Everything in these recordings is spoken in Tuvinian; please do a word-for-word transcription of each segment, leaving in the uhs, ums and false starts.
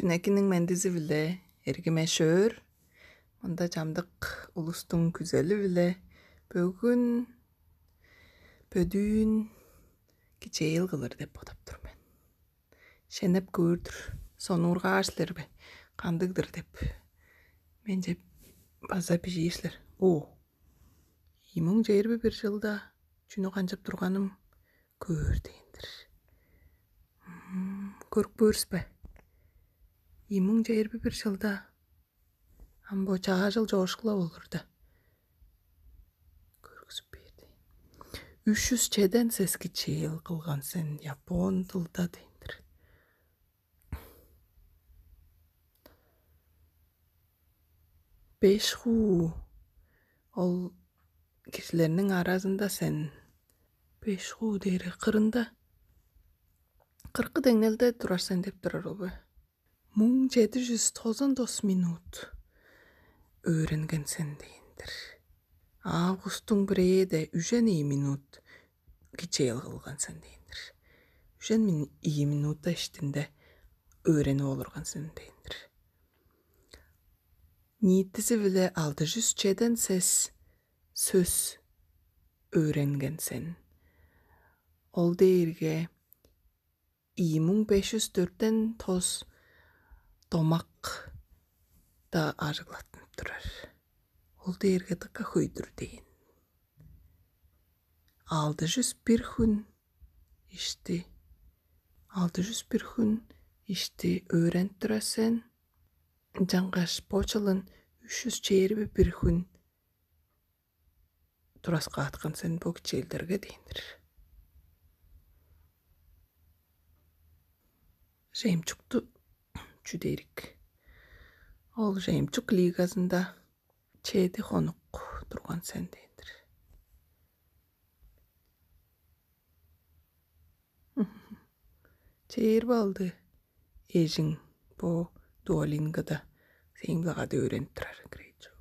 Дүнекиниң мендизи-биле, эргиме шөөр. Мында чамдык улустуң күзели-биле бөгүн бөдүүн кичээл кылыр деп бодап тур мен. Шенеп көөр-дүр, сонуургаар силер бе, кандыг-дыр деп. Менче база бижиир силер: «О, ийи муң чээрби бир чылда чүнү канчап турганым көөр» дээн-дир. Көрүп көөрүс бе? Ийи муң чээрби бир чылда ам бо чаажыл чоошкула болур да. Көргүзүп бээр дээн. Үш чүс чеден сес кичээл кылган сен япон дылда дээн-дир. Беш хуу ол кижилерниң аразында сен, беш хуу дээри кырында, кыркы деңнелде турар сен деп турар ол бе? Муң чеди чүс тозан тос минут өөренген сен дээн-дир. Августтуң бирээде үжен ийи минут кичээл кылган сен дээн-дир. Үжен мин- ийи минута иштинде өөренип олурган сен дээн-дир. Ниитизи-биле алды чүс чеден сес сөс өөренген сен. Ол дээрге ийи муң беш чүс дөртен тос домакта ажыглаттынып турар. Ол дээрге дыка хөй-дүр дээн. Алды чүс бир хүн ишти, алды чүс бир хүн ишти өөренип турар сен. Ынчангаш бо чылын үш чүс чээрби бир хүн тураскааткан сен бо кичээлдерге дээн-дир. Жемчукту чүдерик. Ол жемчук лигазында чеди хонук турган сен дээн-дир. Чээр балды эжиң бо Дуолингода сээң-биле кады өөренип турар. Great job.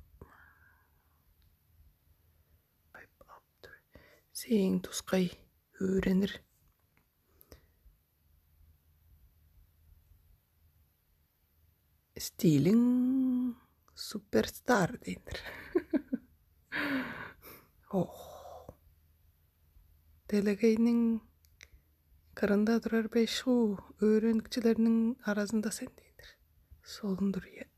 Сээң тускай өөренир стилиң суперстар дээн-дир. Ох. Делегейниң кырында турар беш хуу өөреникчилерниң аразында сен дээн-дир. Солун-дур, ийе.